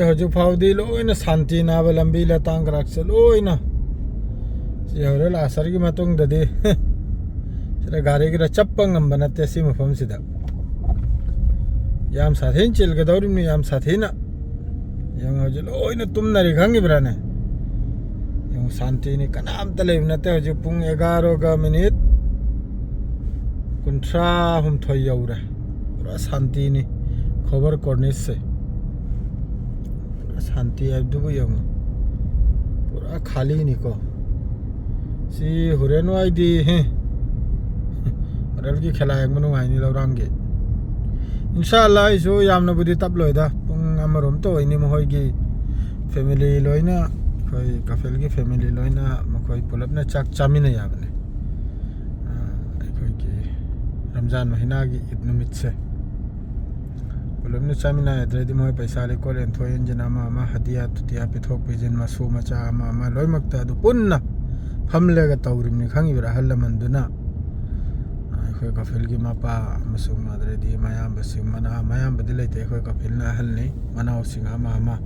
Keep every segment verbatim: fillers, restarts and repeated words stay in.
ꯍꯧꯖꯤꯛ ꯐꯥꯎꯗꯤ ꯂꯣꯏꯅ ꯁꯥꯟꯇꯤ ꯅꯥꯕ ꯂꯝꯕꯤ ꯂꯇꯥꯡ ꯀꯔꯥꯛꯁꯦ ꯂꯣꯏꯅ ꯁꯤ ꯍꯣꯔꯦꯟ ꯑꯁꯔꯒꯤ ꯃꯇꯨꯡꯗꯗꯤ ꯁꯤꯗ ꯒꯥꯔꯤ ꯈꯔ ꯆꯠꯄ ꯉꯝꯕ ꯅꯠꯇꯦ ꯁꯤ ꯃꯐꯝꯁꯤꯗ꯫ ꯌꯥꯝ ꯁꯥꯊꯤꯅ ꯆꯤꯜꯒꯗꯧꯔꯤꯕꯅꯤ, ꯌꯥꯝ ꯁꯥꯊꯤꯅ꯫ ꯌꯦꯡꯉꯣ, ꯍꯧꯖꯤꯛ ꯂꯣꯏꯅ ꯇꯨꯝꯅꯔꯤ, ꯈꯪꯉꯤꯕ꯭ꯔꯥꯅꯦ? ꯌꯦꯡꯉꯣ, ꯁꯥꯟꯇꯤꯅꯤ, ꯀꯅꯥꯝꯇ ꯂꯩꯕ ꯅꯠꯇꯦ꯫ ꯍꯧꯖꯤꯛ ꯄꯨꯡ ꯑꯦꯒꯥꯔꯣꯒ ꯃꯤꯅꯤꯠ ꯀꯨꯟꯊ꯭ꯔꯥ ꯍꯨꯝꯊꯣꯏ ꯌꯧꯔꯦ꯫ ꯄꯨꯔꯥ ꯁꯥꯟꯇꯤꯅꯤ ꯈꯣꯕꯔ ꯀꯣꯔꯅꯤꯁꯁꯦ꯫ ꯄꯨꯔꯥ ꯁꯥꯟꯇꯤ ꯍꯥꯏꯕꯗꯨꯕꯨ ꯌꯦꯡꯉꯨ, ꯄꯨꯔꯥ ꯈꯥꯂꯤꯅꯤꯀꯣ꯫ ꯁꯤ ꯍꯣꯔꯦꯟ ꯋꯥꯏꯗꯤ, ꯍꯦ, ꯍꯣꯔꯦꯟꯒꯤ ꯈꯦꯂꯥ ꯌꯦꯡꯕ ꯅꯨꯡꯉꯥꯏꯅꯤ ꯂꯧꯔꯥꯡꯒꯤ꯫ ꯏꯟꯁꯥ ꯑꯜꯂꯥ ꯑꯩꯁꯨ ꯌꯥꯝꯅꯕꯨꯗꯤ ꯇꯞꯂꯣꯏꯗ, ꯄꯨꯡ ꯑꯃꯔꯣꯝꯇ ꯑꯣꯏꯅꯤ꯫ ꯃꯈꯣꯏꯒꯤ ꯐꯦꯃꯤꯂꯤ ꯂꯣꯏꯅ, ꯑꯩꯈꯣꯏ ꯀꯐꯤꯜꯒꯤ ꯐꯦꯃꯤꯂꯤ ꯂꯣꯏꯅ ꯃꯈꯣꯏ ꯄꯨꯂꯞꯅ ꯆꯥꯛ ꯆꯥꯃꯤꯟꯅꯩ ꯍꯥꯏꯕꯅꯤ꯫ ꯑꯩꯈꯣꯏꯒꯤ ꯔꯝꯖꯥꯟ ꯃꯍꯤꯅꯥꯒꯤ ꯏꯗ ꯅꯨꯃꯤꯠꯁꯦ ꯄꯨꯂꯞꯅ ꯆꯥꯃꯤꯟꯅꯗ꯭ꯔꯗꯤ ꯃꯣꯏ ꯄꯩꯁꯥ ꯂꯩꯀꯣꯜ ꯌꯦꯟꯊꯣꯛ ꯌꯦꯟꯁꯤꯟ ꯑꯃ ꯑꯃ ꯍꯗꯤꯌꯥ ꯇꯨꯇꯤꯌꯥ ꯄꯤꯊꯣꯛ ꯄꯤꯁꯤꯟ ꯃꯁꯨ ꯃꯆꯥ ꯑꯃ ꯑꯃ ꯂꯣꯏꯅꯃꯛꯇ ꯑꯗꯨ ꯄꯨꯟꯅ ꯐꯝꯂꯒ ꯇꯧꯔꯤꯕꯅꯤ, ꯈꯪꯉꯤꯕ꯭ꯔꯥ? ꯑꯍꯜ ꯂꯃꯟꯗꯨꯅ, ꯑꯩꯈꯣꯏ ꯀꯐꯤꯜꯒꯤ ꯃꯄꯥ ꯑꯃꯁꯨꯡ ꯑꯗꯨꯗꯩꯗꯤ ꯃꯌꯥꯝꯕꯁꯤꯡ, ꯃꯅꯥ-, ꯃꯌꯥꯝꯕꯗꯤ ꯂꯩꯇꯦ, ꯑꯩꯈꯣꯏ ꯀꯐꯤꯜꯅ ꯑꯍꯜꯅꯤ, ꯃꯅꯥꯎꯁꯤꯡ ꯑꯃ ꯑꯃ,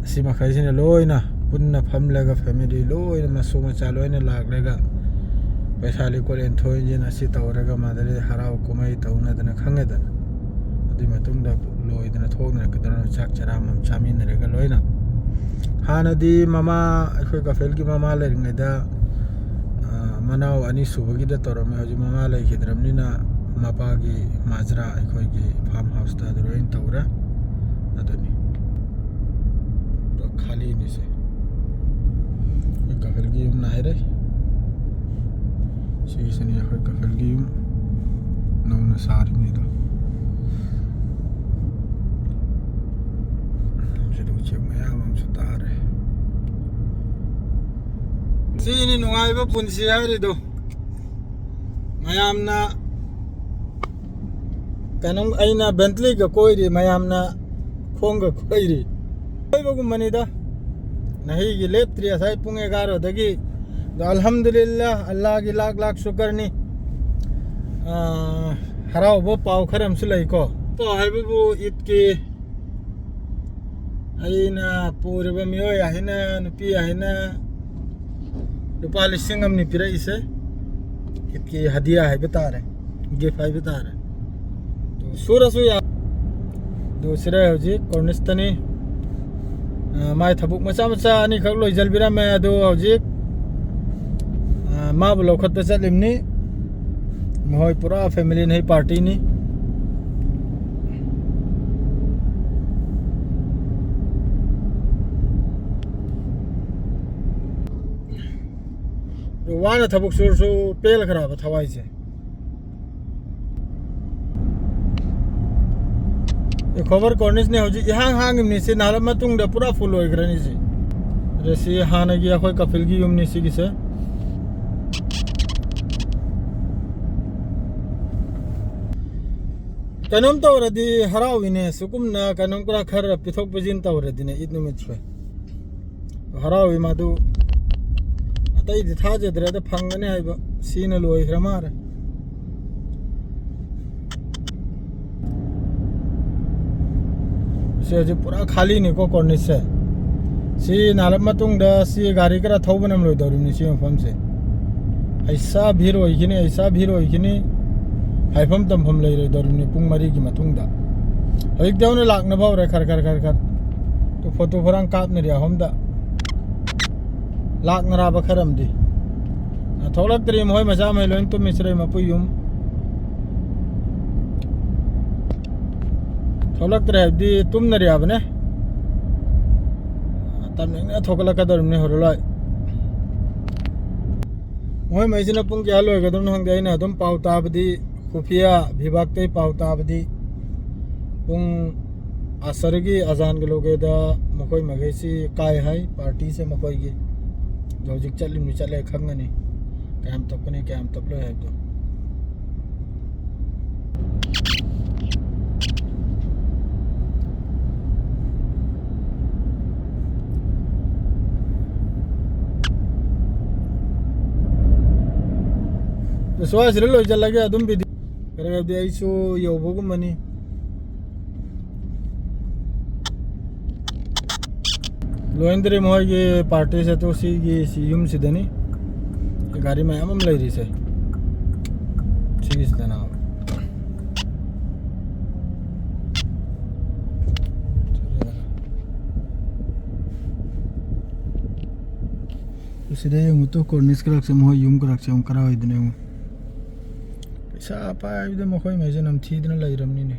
ꯑꯁꯤ ꯃꯈꯩꯁꯤꯅ ꯂꯣꯏꯅ ꯄꯨꯟꯅ ꯐꯝꯂꯒ ꯐꯦꯃꯤꯂꯤ ꯂꯣꯏꯅ ꯃꯁꯨ ꯃꯆꯥ ꯂꯣꯏꯅ ꯂꯥꯛꯂꯒ ꯄꯩꯁꯥ ꯂꯤꯀꯣꯟ ꯌꯦꯟꯊꯣꯛ ꯌꯦꯟꯁꯤꯟ ꯑꯁꯤ ꯇꯧꯔꯒ ꯃꯗꯨꯗꯩ ꯍꯔꯥꯎ ꯀꯨꯝꯍꯩ ꯇꯧꯅꯗꯅ ꯈꯪꯉꯦꯗꯅ꯫ ꯑꯗꯨꯒꯤ ꯃꯇꯨꯡꯗ ꯂꯣꯏꯗꯅ ꯊꯣꯛꯅꯔꯛꯀꯗꯧꯔꯤꯕ ꯆꯥꯛ ꯆꯔꯥ ꯑꯃ ꯆꯥꯃꯤꯟꯅꯔꯒ ꯂꯣꯏꯅ꯫ ꯍꯥꯟꯅꯗꯤ ꯃꯃꯥ, ꯑꯩꯈꯣꯏ ꯀꯐꯤꯜꯒꯤ ꯃꯃꯥ ꯂꯩꯔꯤꯉꯩꯗ, ꯑ, ꯃꯅꯥꯎ ꯑꯅꯤ ꯁꯨꯕꯒꯤꯗ ꯇꯧꯔꯝꯃꯦ꯫ ꯍꯧꯖꯤꯛ ꯃꯃꯥ ꯂꯩꯈꯤꯗ꯭ꯔꯕꯅꯤꯅ ꯃꯄꯥꯒꯤ ꯃꯥꯖꯔꯥ, ꯑꯩꯈꯣꯏꯒꯤ ꯐꯥꯔꯝ ꯍꯥꯎꯁꯇ ꯑꯗꯨ ꯂꯣꯏꯅ ꯇꯧꯔꯦ꯫ ꯑꯗꯨꯅꯤ꯫ ꯄꯨꯔꯥ ꯈꯥꯂꯤꯅꯤꯁꯦ꯫ ꯑꯩꯈꯣꯏ ꯀꯐꯤꯜꯒꯤ ꯌꯨꯝ ꯅꯥꯏꯔꯦ꯫ ꯁꯤꯒꯤꯁꯤꯅꯤ ꯑꯩꯈꯣꯏ ꯀꯐꯤꯜꯒꯤ ꯌꯨꯝ ꯅꯧꯅ ꯁꯥꯔꯤꯕꯅꯤꯗꯣ꯫ ꯁꯤꯗ ꯎꯆꯦꯛ ꯃꯌꯥꯝ ꯑꯃꯁꯨ ꯇꯥꯔꯦ꯫ ꯁꯤꯅꯤ ꯅꯨꯡꯉꯥꯏꯕ ꯄꯨꯟꯁꯤ ꯍꯥꯏꯔꯤꯗꯣ꯫ ꯃꯌꯥꯝꯅ ꯀꯩꯅꯣꯝ, ꯑꯩꯅ ꯕꯦꯟꯇ꯭ꯂꯤꯒ ꯀꯣꯏꯔꯤ, ꯃꯌꯥꯝꯅ ꯈꯣꯡꯒ ꯀꯣꯏꯔꯤ꯫ ꯀꯣꯏꯕꯒꯨꯝꯕꯅꯤꯗ꯫ ꯅꯍꯤꯒꯤ ꯂꯦꯞꯇ꯭ꯔꯤ ꯉꯁꯥꯏ ꯄꯨꯡ ꯑꯦꯒꯥꯔꯣꯗꯒꯤ꯫ ꯑꯗꯣ ꯑꯜꯍꯝꯗꯨꯂꯤꯜꯂꯥ, ꯑꯜꯂꯥꯒꯤ ꯂꯥꯛ ꯂꯥꯛ ꯁꯨꯀꯔꯅꯤ꯫ ꯑꯥ, ꯍꯔꯥꯎꯕ ꯄꯥꯎ ꯈꯔ ꯑꯃꯁꯨ ꯂꯩꯀꯣ꯫ ꯄꯥꯎ ꯍꯥꯏꯕꯕꯨ ꯏꯗꯀꯤ ꯑꯩꯅ ꯄꯨꯔꯤꯕ ꯃꯤꯑꯣꯏ ꯍꯥꯏꯅ, ꯅꯨꯄꯤ ꯍꯥꯏꯅ ꯂꯨꯄꯥ ꯂꯤꯁꯤꯡ ꯑꯃꯅꯤ ꯄꯤꯔꯛꯏꯁꯦ꯫ ꯏꯗꯀꯤ ꯍꯗꯤꯌꯥ ꯍꯥꯏꯕ ꯇꯥꯔꯦ, ꯒꯤꯐ ꯍꯥꯏꯕ ꯇꯥꯔꯦ꯫ ꯑꯗꯨ ꯁꯨꯔꯁꯨ ꯌꯥ-, ꯑꯗꯨ ꯁꯤꯗ ꯍꯧꯖꯤꯛ ꯀꯣꯔꯅꯤꯁꯇꯅꯤ꯫ ꯑ, ꯃꯥꯏ ꯊꯕꯛ ꯃꯆꯥ ꯃꯆꯥ ꯑꯅꯤꯈꯛ ꯂꯣꯏꯁꯤꯟꯕꯤꯔꯝꯃꯦ꯫ ꯑꯗꯨ ꯍꯧꯖꯤꯛ, ꯑ, ꯃꯥꯕꯨ ꯂꯧꯈꯠꯄ ꯆꯠꯂꯤꯕꯅꯤ꯫ ꯃꯈꯣꯏ ꯄꯨꯔꯥ ꯐꯦꯃꯤꯂꯤꯅꯤ, ꯄꯥꯔꯇꯤꯅꯤ꯫ ꯋꯥꯅ ꯊꯕꯛ ꯁꯨꯔꯁꯨ ꯄꯦꯜꯂꯛꯈ꯭ꯔꯕ ꯊꯋꯥꯏꯁꯦ꯫ ꯑꯦ, ꯈꯣꯕꯔ ꯀꯣꯔꯅꯤꯁꯅꯦ ꯍꯧꯖꯤꯛ ꯏꯍꯥꯡ ꯍꯥꯡꯉꯤꯕꯅꯤ꯫ ꯁꯤ ꯅꯥꯜꯂ ꯃꯇꯨꯡꯗ ꯄꯨꯔꯥ ꯐꯨꯜ ꯑꯣꯏꯈ꯭ꯔꯅꯤ ꯁꯤ꯫ ꯑꯗ ꯁꯤ ꯍꯥꯟꯅꯒꯤ ꯑꯩꯈꯣꯏ ꯀꯄꯤꯜꯒꯤ ꯌꯨꯝꯅꯤ ꯁꯤꯒꯤꯁꯦ꯫ ꯀꯩꯅꯣꯝ ꯇꯧꯔꯗꯤ ꯍꯔꯥꯎꯏꯅꯦ꯫ ꯁꯨꯒꯨꯝꯅ ꯀꯩꯅꯣꯝ ꯈꯔ ꯈꯔ ꯄꯤꯊꯣꯛ ꯄꯤꯁꯤꯟ ꯇꯧꯔꯗꯤꯅꯦ, ꯏꯠ ꯅꯨꯃꯤꯠꯁꯦ꯫ ꯍꯔꯥꯎꯏ ꯃꯥꯗꯨ꯫ ꯑꯇꯩꯗꯤ ꯊꯥꯖꯗ꯭ꯔꯦꯗ, ꯐꯪꯒꯅꯤ ꯍꯥꯏꯕ꯫ ꯁꯤꯅ ꯂꯣꯏꯈ꯭ꯔ ꯃꯥꯜꯂꯦ꯫ ꯁꯤ ꯍꯧꯖꯤꯛ ꯄꯨꯔꯥ ꯈꯥꯂꯤꯅꯤꯀꯣ ꯀꯣꯔꯅꯤꯁꯁꯦ꯫ ꯁꯤ ꯅꯥꯜꯂꯞ ꯃꯇꯨꯡꯗ ꯁꯤ ꯒꯥꯔꯤ ꯈꯔ ꯊꯧꯕ ꯅꯝꯂꯣꯏꯗꯧꯔꯤꯕꯅꯤ ꯁꯤ ꯃꯐꯝꯁꯦ꯫ ꯑꯩꯁꯥ ꯚꯤꯔ ꯑꯣꯏꯈꯤꯅꯤ, ꯑꯩꯁꯥ ꯚꯤꯔ ꯑꯣꯏꯈꯤꯅꯤ꯫ ꯍꯥꯏꯐꯝ ꯇꯝꯐꯝ ꯂꯩꯔꯣꯏꯗꯧꯔꯤꯕꯅꯤ ꯄꯨꯡ ꯃꯔꯤꯒꯤ ꯃꯇꯨꯡꯗ꯫ ꯍꯧꯖꯤꯛꯇꯤ ꯍꯧꯅ ꯂꯥꯛꯅꯕ ꯍꯧꯔꯦ ꯈꯔ ꯈꯔ ꯈꯔ ꯈꯔ꯫ ꯇꯨ ꯐꯣꯇꯣ ꯈꯔ ꯀꯥꯞꯅꯔꯤ ꯑꯍꯨꯝꯗ꯫ ꯂꯥꯛꯅꯔꯕ ꯈꯔ ꯑꯃꯗꯤ꯫ ꯊꯣꯛꯂꯛꯇ꯭ꯔꯤ, ꯃꯈꯣꯏ ꯃꯆꯥ ꯃꯈꯩ ꯂꯣꯏ ꯇꯨꯝꯃꯤ ꯁꯤꯔꯩ ꯃꯄꯨ ꯌꯨꯝ꯫ ꯊꯣꯛꯂꯛꯇ꯭ꯔꯦ ꯍꯥꯏꯕꯗꯤ ꯇꯨꯝꯅꯔꯤ ꯍꯥꯏꯕꯅꯦ꯫ ꯇꯞꯅ ꯏꯪꯅ ꯊꯣꯛꯒꯠꯂꯛꯀꯗꯧꯔꯤꯕꯅꯤ ꯍꯧꯔ ꯂꯣꯏ꯫ ꯃꯈꯣꯏ ꯃꯩꯁꯤꯅ ꯄꯨꯡ ꯀꯌꯥ ꯂꯣꯏꯒꯗꯕꯅꯣ ꯈꯪꯗꯦ꯫ ꯑꯩꯅ ꯑꯗꯨꯝ ꯄꯥꯎ ꯇꯥꯕꯗꯤ, ꯈꯨꯐꯤꯌꯥ ꯚꯤꯕꯥꯛꯇꯩ ꯄꯥꯎ ꯇꯥꯕꯗꯤ, ꯄꯨꯡ ꯑꯁꯔꯒꯤ ꯑꯖꯥꯟꯒ ꯂꯣꯒꯦꯗ ꯃꯈꯣꯏ ꯃꯈꯩꯁꯤ ꯀꯥꯏ ꯍꯥꯏ, ꯄꯥꯔꯇꯤꯁꯦ ꯃꯈꯣꯏꯒꯤ꯫ ꯑꯗꯣ ꯍꯧꯖꯤꯛ ꯆꯠꯂꯤꯕꯅꯤ ꯆꯠꯂꯦ ꯈꯪꯒꯅꯤ, ꯀꯌꯥꯝ ꯇꯞꯀꯅꯤ ꯀꯌꯥꯝ ꯇꯞꯂꯣꯏ ꯍꯥꯏꯕꯗꯣ꯫ ꯁ꯭ꯋꯥꯏꯁꯤꯗ ꯂꯣꯏꯁꯤꯜꯂꯒꯦ ꯑꯗꯨꯝ ꯚꯤꯗꯤꯑꯣ꯫ ꯀꯔꯤ ꯍꯥꯏꯕꯗꯤ ꯑꯩꯁꯨ ꯌꯧꯕꯒꯨꯝꯕꯅꯤ꯫ ꯂꯣꯏꯅꯗ꯭ꯔꯤ ꯃꯣꯏꯒꯤ ꯄꯥꯔꯇꯤꯁꯦ꯫ ꯇꯣ ꯁꯤꯒꯤ ꯁꯤ ꯌꯨꯝꯁꯤꯗꯅꯤ ꯒꯥꯔꯤ ꯃꯌꯥꯝ ꯑꯃ ꯂꯩꯔꯤꯁꯦ꯫ ꯁꯤꯒꯤꯁꯤꯗꯅ ꯁꯤꯗ ꯌꯦꯡꯉꯨ ꯇꯨ, ꯀꯣꯔꯅꯤꯁ ꯀꯔꯛꯁꯦ, ꯃꯣꯏ ꯌꯨꯝ ꯀꯔꯛꯁꯦ ꯑꯃꯨꯛ ꯀꯔꯥꯏꯋꯥꯏꯗꯅꯣ ꯌꯦꯡꯉꯨ꯫ ꯄꯩꯁꯥ ꯄꯥꯏꯕꯗ ꯃꯈꯣꯏ ꯃꯩꯁꯦ ꯅꯝꯊꯤꯗꯅ ꯂꯩꯔꯕꯅꯤꯅꯦ꯫